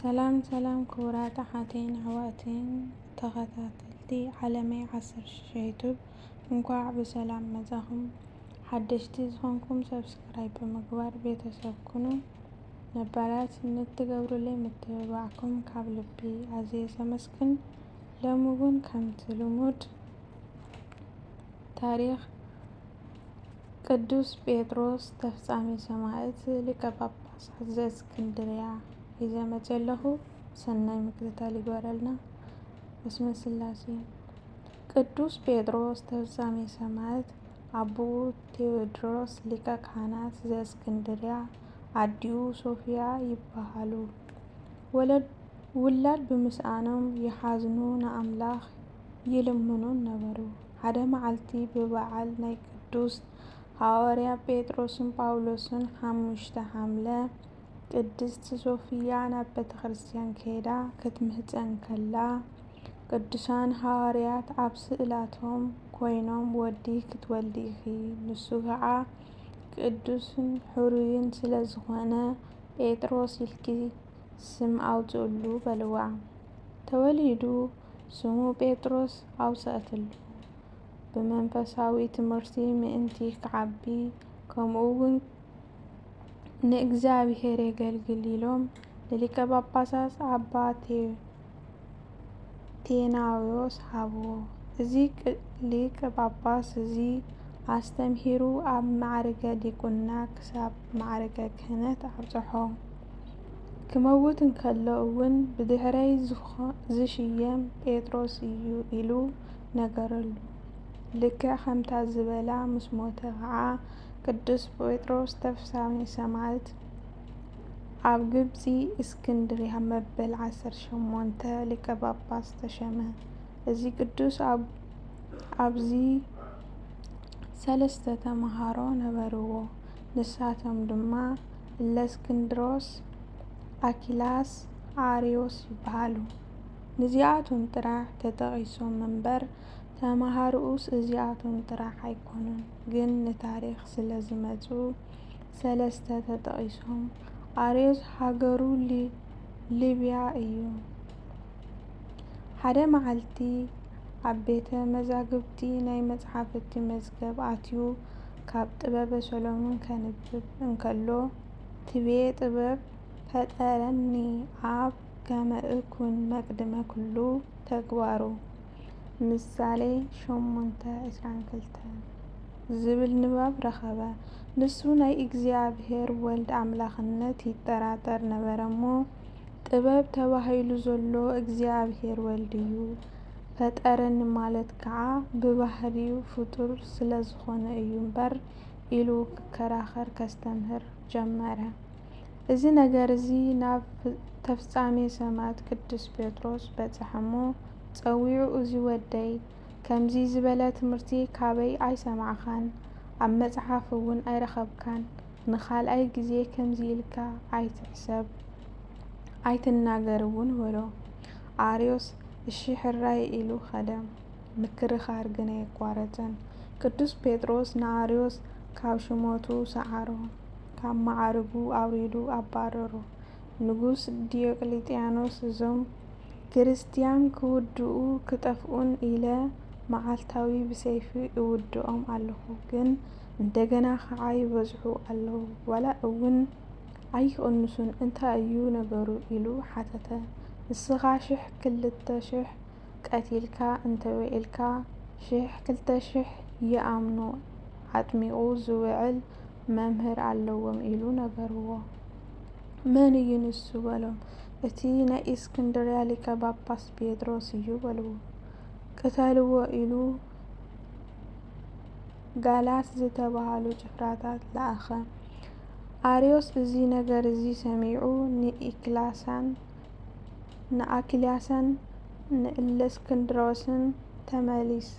ሰላም ሰላም ክቡራት ኣሓተይን ኣሕዋተይን ተኸታተልቲ ዓለመይ ዓሰርተ ሽዱሽተ ዩቱብ፣ እንኳዕ ብሰላም መጻኹም። ሓደሽቲ ዝኾንኩም ሰብስክራይብ ብምግባር ቤተሰብ ኩኑ። ነባራት ንትገብሩለይ ምትብባዕኩም ካብ ልቢ ኣዝየ ዘመስግን። ሎሚ እውን ከምቲ ልሙድ ታሪኽ ቅዱስ ጴጥሮስ ተፍጻሚ ሰማዕት ሊቀ ጳጳሳት ዘእስክንድርያ ሒዘ መጺአ ኣለኹ። ሰናይ ምክትታል ይግበረልና። በስመ ስላሴ። ቅዱስ ጴጥሮስ ተፍጻሚ ሰማዕት ኣቦኡ ቴዎድሮስ ሊቀ ካህናት ዘእስክንድርያ ኣዲኡ ሶፍያ ይበሃሉ። ወለድ ውላድ ብምስኣኖም ይሓዝኑ፣ ንኣምላኽ ይልምኑን ነበሩ። ሓደ መዓልቲ ብበዓል ናይ ቅዱስ ሃዋርያ ጴጥሮስን ጳውሎስን ሓሙሽተ ሓምለ፣ ቅድስቲ ሶፍያ ናብ ቤተ ክርስቲያን ከይዳ ክትምህጸን ከላ፣ ቅዱሳን ሃዋርያት ኣብ ስእላቶም ኮይኖም፣ "ወዲ ክትወልዲ ኢኺ፣ ንሱ ኸዓ ቅዱስን ሕሩይን ስለ ዝኾነ ጴጥሮስ ኢልኪ ስም ኣውጽእሉ" በልዋ። ተወሊዱ ስሙ ጴጥሮስ ኣውጸእትሉ። ብመንፈሳዊ ትምህርቲ ምእንቲ ክዓቢ፣ ከምኡ እውን ንእግዚኣብሔር የገልግል ኢሎም ንሊቀ ጳጳሳት ኣባ ቴ-፣ ቴናዎስ ሃብዎ። እዚ ቅ-፣ ሊቀ ጳጳስ እዚ ኣስተምሂሩ ኣብ ማዕርገ ዲቁና ክሳብ ማዕርገ ክህነት ኣብጽሖ። ክመውት እንከሎ እውን ብድሕረይ ዝኾ-፣ ዝሽየም ጴጥሮስ እዩ ኢሉ ነገረሉ። ልክዕ ከምታ ዝበላ ምስ ሞተ ኸዓ ቅዱስ ጴጥሮስ ተፍጻሚ ሰማዕት ኣብ ግብጺ እስክንድርያ መበል ዓሰርተ ሸሞንተ ሊቀ ጳጳስ ተሸመ። እዚ ቅዱስ ኣብ-፣ ኣብዚ ሰለስተ ተምሃሮ ነበርዎ። ንሳቶም ድማ እለእስክንድሮስ፣ ኣኪላስ፣ ኣርዮስ ይበሃሉ። ንዚኣቶም ጥራሕ ተጠቒሶም እምበር ተምሃሮኡስ እዚኣቶም ጥራሕ ኣይኮኑን። ግን ንታሪኽ ስለ ዝመጹ ሰለስተ ተጠቒሶም። ኣርዮስ ሃገሩ ሊ-፣ ሊብያ እዩ። ሓደ መዓልቲ ኣብ ቤተ መዛግብቲ ናይ መጽሓፍቲ መዝገብ ኣትዩ ካብ ጥበበ ሰሎሞን ከንብብ እንከሎ፣ "ትቤ ጥበብ ፈጠረኒ ኣብ ከመ እኩን መቅድመ ኩሉ ተግባሩ" ምሳሌ ሸሞንተ ዕስራን ክልተን ዝብል ንባብ ረኸበ። ንሱ ናይ እግዚኣብሔር ወልድ ኣምላኽነት ይጠራጠር ነበረ እሞ፣ "ጥበብ ተባሂሉ ዘሎ እግዚኣብሔር ወልድ እዩ፣ ፈጠረኒ ማለት ከዓ ብባህሪኡ ፍጡር ስለ ዝኾነ እዩ እምበር" ኢሉ ክከራኸር ከስተምህር ጀመረ። እዚ ነገር እዚ ናብ ተፍጻሜ ሰማዕት ቅዱስ ጴጥሮስ በጽሐ እሞ፣ ጸዊዑ፣ "እዚ ወደይ፣ ከምዚ ዝበለ ትምህርቲ ካበይ ኣይሰማዕኻን? ኣብ መጽሓፍ እውን ኣይረኸብካን። ንኻልኣይ ግዜ ከምዚ ኢልካ ኣይትሕሰብ፣ ኣይትናገር እውን" በሎ። ኣርዮስ፣ "እሺ፣ ሕራይ" ኢሉ ኸደ። ምክርኻር ግን ኣየቋረጸን። ቅዱስ ጴጥሮስ ንኣርዮስ ካብ ሽመቱ ሰዓሮ፣ ካብ መዓርጉ ኣውሪዱ ኣባረሮ። ንጉስ ዲዮቅሊጥያኖስ፣ "እዞም ክርስትያን ክውድኡ ክጠፍኡን ኢለ መዓልታዊ ብሰይፊ እውድኦም ኣለኹ፣ ግን እንደገና ኸዓ ይበዝሑ ኣለዉ፣ ዋላ እውን ኣይቕንሱን፣ እንታይ እዩ ነገሩ?" ኢሉ ሓተተ። "ንስኻ ሽሕ ክልተ ሽሕ ቀቲልካ እንተውዒልካ፣ ሽሕ ክልተ ሽሕ ይኣምኑ፣ ኣጥሚቑ ዝውዕል መምህር ኣለዎም" ኢሉ ነገርዎ። "መን እዩ ንሱ?" በሎም። "እቲ ናይ እስክንድርያ ሊቀ ጳጳስ ጴጥሮስ እዩ" በልዎ። "ቅተልዎ" ኢሉ ጋላስ ዝተባህሉ ጭፍራታት ለኣኸ። ኣርዮስ እዚ ነገር እዚ ሰሚዑ ንኢክላሳን ንኣኪላስን ንእለእስክንድሮስን ተመሊስ-፣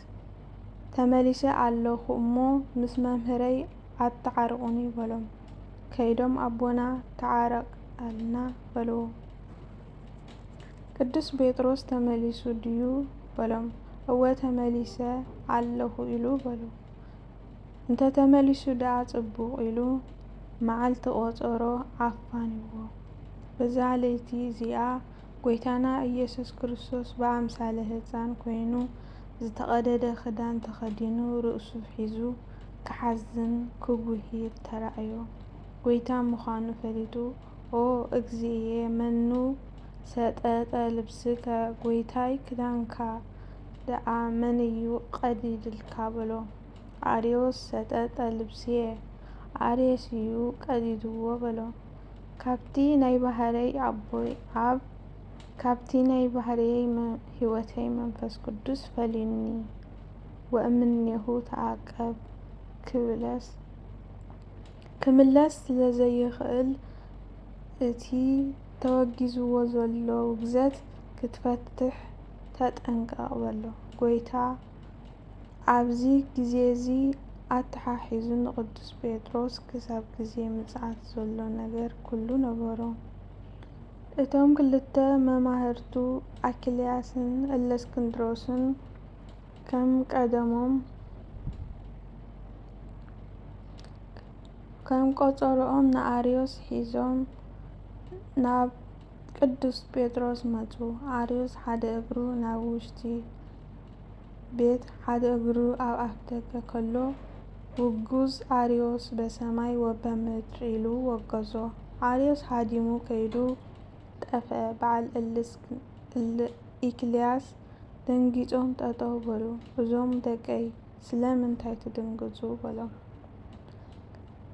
"ተመሊሰ ኣለኹ እሞ ምስ መምህረይ ኣተዓርቑኒ" በሎም። ከይዶም "ኣቦና ተዓረቐልና" በልዎ። ቅዱስ ጴጥሮስ "ተመሊሱ ድዩ?" በሎም። "እወ ተመሊሰ ኣለኹ" ኢሉ በሉ። "እንተ ተመሊሱ ደኣ ጽቡቕ" ኢሉ መዓልቲ ቆጸሮ ኣፋንዎ። በዛ ለይቲ እዚኣ ጐይታና ኢየሱስ ክርስቶስ ብኣምሳለ ህጻን ኮይኑ፣ ዝተቐደደ ክዳን ተኸዲኑ፣ ርእሱ ሒዙ ክሓዝን ክጉሂ ተራእዮ። ጐይታ ምዃኑ ፈሊጡ፣ "ኦ እግዚእየ፣ መኑ ሰጠጠ ልብስከ?" "ጐይታይ፣ ክዳንካ ደኣ መን እዩ ቀዲድልካ?" በሎ። ኣርዮስ፣ "ሰጠጠ ልብስየ ኣርዮስ እዩ ቀዲድዎ" በሎ። "ካብቲ ናይ ባህርየይ ኣቦይ ኣብ፣ ካብቲ ናይ ባህርየይ መ-፣ ህይወተይ መንፈስ ቅዱስ ፈሊዩኒ፣ ወእምኔሁ ተዓቀብ" ክብለስ፣ ክምለስ ስለ ዘይኽእል፣ እቲ ተወጊዝዎ ዘሎ ውግዘት ክትፈትሕ ተጠንቀቕ በሎ። ጐይታ ኣብዚ ግዜ እዚ ኣተሓሒዙ ንቅዱስ ጴጥሮስ ክሳብ ግዜ ምጽኣት ዘሎ ነገር ኩሉ ነገሮ። እቶም ክልተ መማህርቱ ኣኪልያስን እለስክንድሮስን ከም ቀደሞም፣ ከም ቆጸሮኦም ንኣርዮስ ሒዞም ናብ ቅዱስ ጴጥሮስ መጹ። ኣርዮስ ሓደ እግሩ ናብ ውሽጢ ቤት፣ ሓደ እግሩ ኣብ ኣፍደገ ከሎ፣ ውጉዝ ኣርዮስ በሰማይ ወበምድር ኢሉ ወገዞ። ኣርዮስ ሃዲሙ ከይዱ ጠፍአ። በዓል እልስ-፣ እል-፣ ኢክልያስ ደንጊጾም ጠጠው በሉ። "እዞም ደቀይ ስለምንታይ ትድንግጹ?" በሎም።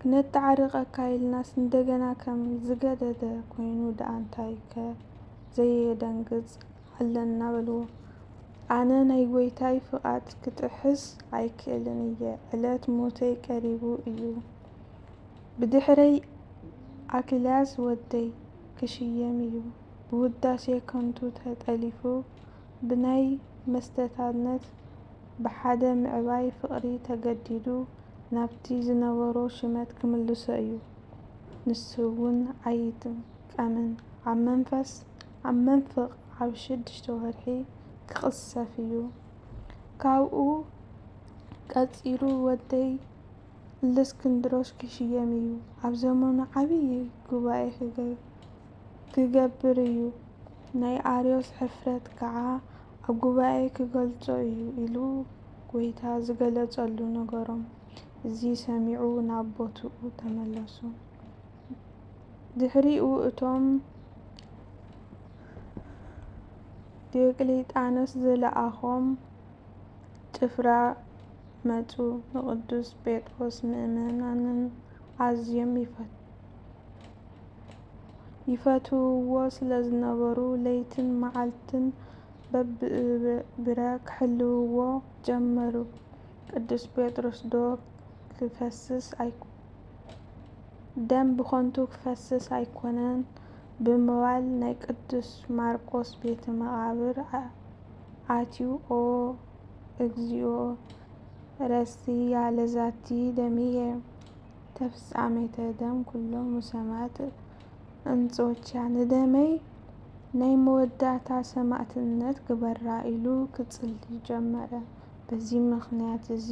"ክነተዓርቀካ ኢልናስ እንደገና ከም ዝገደደ ኮይኑ ደኣ እንታይ ከ ዘየደንግጽ ኣለና?" በልዎ። "ኣነ ናይ ጐይታይ ፍቓድ ክጥሕስ ኣይክእልን እየ፣ ዕለት ሞተይ ቀሪቡ እዩ። ብድሕረይ ኣኪልያስ ወደይ ክሽየም እዩ። ብውዳሴ ከንቱ ተጠሊፉ፣ ብናይ መስተታነት፣ ብሓደ ምዕባይ ፍቕሪ ተገዲዱ፣ ናብቲ ዝነበሮ ሽመት ክምልሶ እዩ። ንሱ እውን ኣይጥቀምን። ኣብ መንፈስ፣ ኣብ መንፍቕ ኣብ ሽዱሽተ ወርሒ ክቕሰፍ እዩ። ካብኡ ቀጺሉ ወደይ እለስክንድሮስ ክሽየም እዩ። ኣብ ዘመኑ ዓብዪ ጉባኤ ክገ-፣ ክገብር እዩ። ናይ ኣርዮስ ሕፍረት ከዓ ኣብ ጉባኤ ክገልጾ እዩ" ኢሉ ጐይታ ዝገለጸሉ ነገሮም። እዚ ሰሚዑ ናብ ቦትኡ ተመለሱ። ድሕሪኡ እቶም ዲዮቅሊጣኖስ ዝለኣኾም ጭፍራ መጹ። ንቅዱስ ጴጥሮስ ምእመናንን ኣዝዮም ይፈት-፣ ይፈትውዎ ስለ ዝነበሩ፣ ለይትን መዓልትን በብእብረ ክሕልውዎ ጀመሩ። "ቅዱስ ጴጥሮስ ዶ ክፈስስ ኣይኮ-፣ ደም ብኸንቱ ክፈስስ ኣይኮነን?" ብምባል ናይ ቅዱስ ማርቆስ ቤተ መቓብር ኣ-፣ ኣትዩ፣ "ኦ እግዚኦ፣ ረስያ ለዛቲ ደምየ፣ ተፍጻሜተ ደም ኩሎም ሰማዕት ኣንጾኪያ፣ ንደመይ ናይ መወዳእታ ሰማዕትነት ግበራ" ኢሉ ክጽሊ ጀመረ። በዚ ምኽንያት እዚ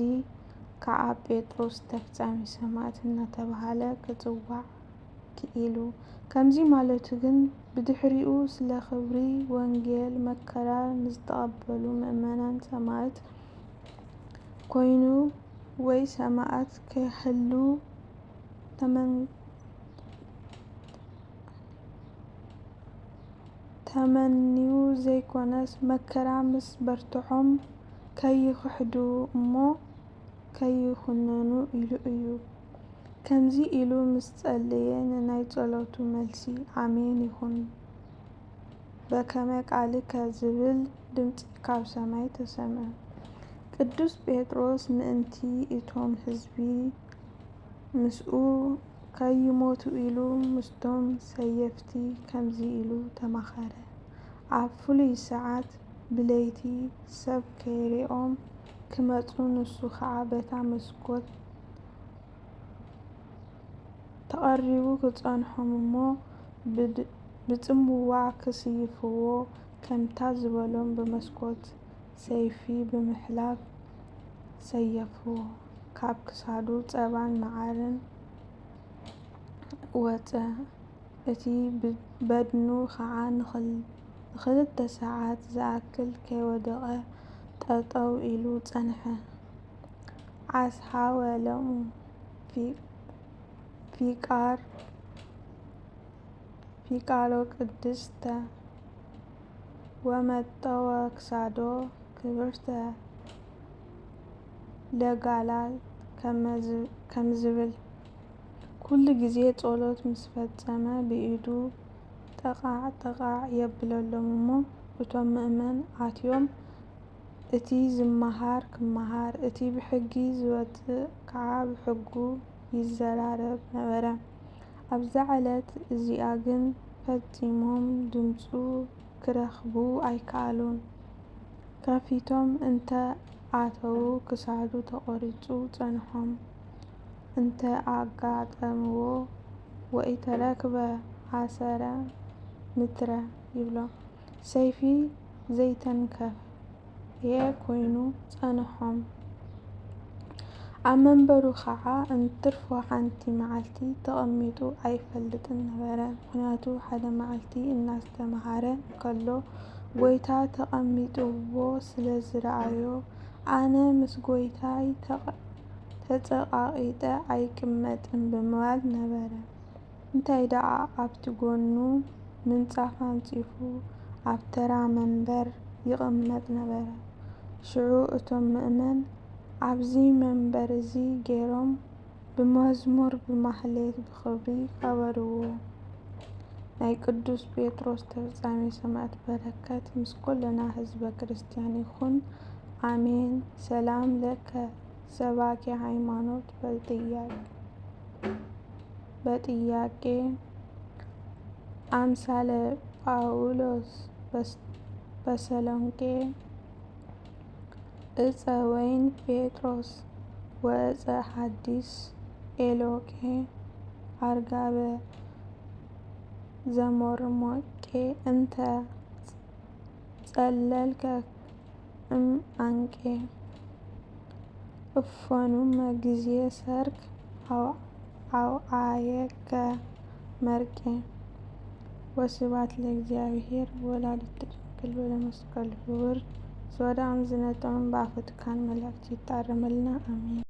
ከኣ ጴጥሮስ ተፍጻሚ ሰማዕት እናተባህለ ክጽዋዕ ክኢሉ። ከምዚ ማለቱ ግን ብድሕሪኡ ስለ ክብሪ ወንጌል መከራ ንዝተቐበሉ ምእመናን ሰማዕት ኮይኑ ወይ ሰማዕት ክህሉ ተመን-፣ ተመንዩ ዘይኮነስ፣ መከራ ምስ በርትዖም ከይኽሕዱ እሞ ከይኹነኑ ኢሉ እዩ። ከምዚ ኢሉ ምስ ጸለየ፣ ንናይ ጸሎቱ መልሲ ኣሜን ይኹን፣ በከመ ቃልከ ዝብል ድምጺ ካብ ሰማይ ተሰምዐ። ቅዱስ ጴጥሮስ ምእንቲ እቶም ህዝቢ ምስኡ ከይሞቱ ኢሉ ምስቶም ሰየፍቲ ከምዚ ኢሉ ተማኸረ። ኣብ ፍሉይ ሰዓት ብለይቲ ሰብ ከይሪኦም ክመጹ፣ ንሱ ኸዓ በታ መስኮት ተቐሪቡ ክጸንሖም እሞ ብድ-፣ ብጽምዋ ክስይፍዎ ከምታ ዝበሎም ብመስኮት ሰይፊ ብምሕላፍ ሰየፍዎ። ካብ ክሳዱ ጸባን መዓርን ወጸ። እቲ ብ-፣ በድኑ ኸዓ ንኽል-፣ ንኽልተ ሰዓት ዝኣክል ከይወደቐ ጠጠው ኢሉ ጸንሐ። ዓስ ሃወ ለሙ ፊ-፣ ፊቃር ፊቃሎ ቅድስተ ወመጠወ ክሳዶ ክብርተ ለጋላት ከመዝ-፣ ከምዝብል፣ ኩሉ ግዜ ጸሎት ምስ ፈጸመ ብኢዱ ጠቓዕ ጠቓዕ የብለሎም እሞ፣ እቶም ምእመን ኣትዮም፣ እቲ ዝመሃር ክመሃር፣ እቲ ብሕጊ ዝወጽእ ከኣ ብሕጉ ይዘራረብ ነበረ። ኣብዛ ዕለት እዚኣ ግን ፈጺሞም ድምጹ ክረኽቡ ኣይከኣሉን። ከፊቶም እንተ ኣተዉ ክሳዱ ተቖሪጹ ጸንሖም። እንተ ኣጋጠምዎ ወኢተረክበ ኣሰረ ምትረ ይብሎ። ሰይፊ ዘይተንከፍ እየ ኮይኑ ጸንሖም። ኣብ መንበሩ ኸዓ እንትርፎ ሓንቲ መዓልቲ ተቐሚጡ ኣይፈልጥን ነበረ። ምኽንያቱ ሓደ መዓልቲ እናስተምሃረ እንከሎ ጎይታ ተቐሚጥዎ ስለ ዝረኣዮ፣ ኣነ ምስ ጎይታይ ተቐ-፣ ተጸቓቒጠ ኣይቅመጥን ብምባል ነበረ። እንታይ ደኣ ኣብቲ ጎኑ ምንጻፍ ኣንጺፉ ኣብ ተራ መንበር ይቕመጥ ነበረ። ሽዑ እቶም ምእመን ኣብዚ መንበር እዚ ገይሮም ብመዝሙር ብማህሌት ብኽብሪ ቀበርዎ። ናይ ቅዱስ ጴጥሮስ ተፈጻሚ ሰማዕት በረከት ምስ ኩልና ህዝበ ክርስቲያን ይኹን። ኣሜን። ሰላም ለከ ሰባኬ ሃይማኖት በጥያቄ በጥያቄ ኣምሳለ ጳውሎስ በስ-፣ በሰሎንቄ፣ እፀ ወይን ጴጥሮስ ወእፀ ሐዲስ ኤሎቄ፣ ኣርጋበ ዘሞርሞቄ፣ እንተ ጸለልከ እም ኣንቄ፣ እፎኑመ ግዜ ሰርክ ኣው-፣ ኣውዓየከ መርቄ። ወስብሐት ለእግዚኣብሔር ወላዲቱ ድንግል ወለመስቀሉ ክቡር። ዝወደቐን ዝነጠበን ብኣፈ ትካን መላእክት ይታረመልና። ኣሜን።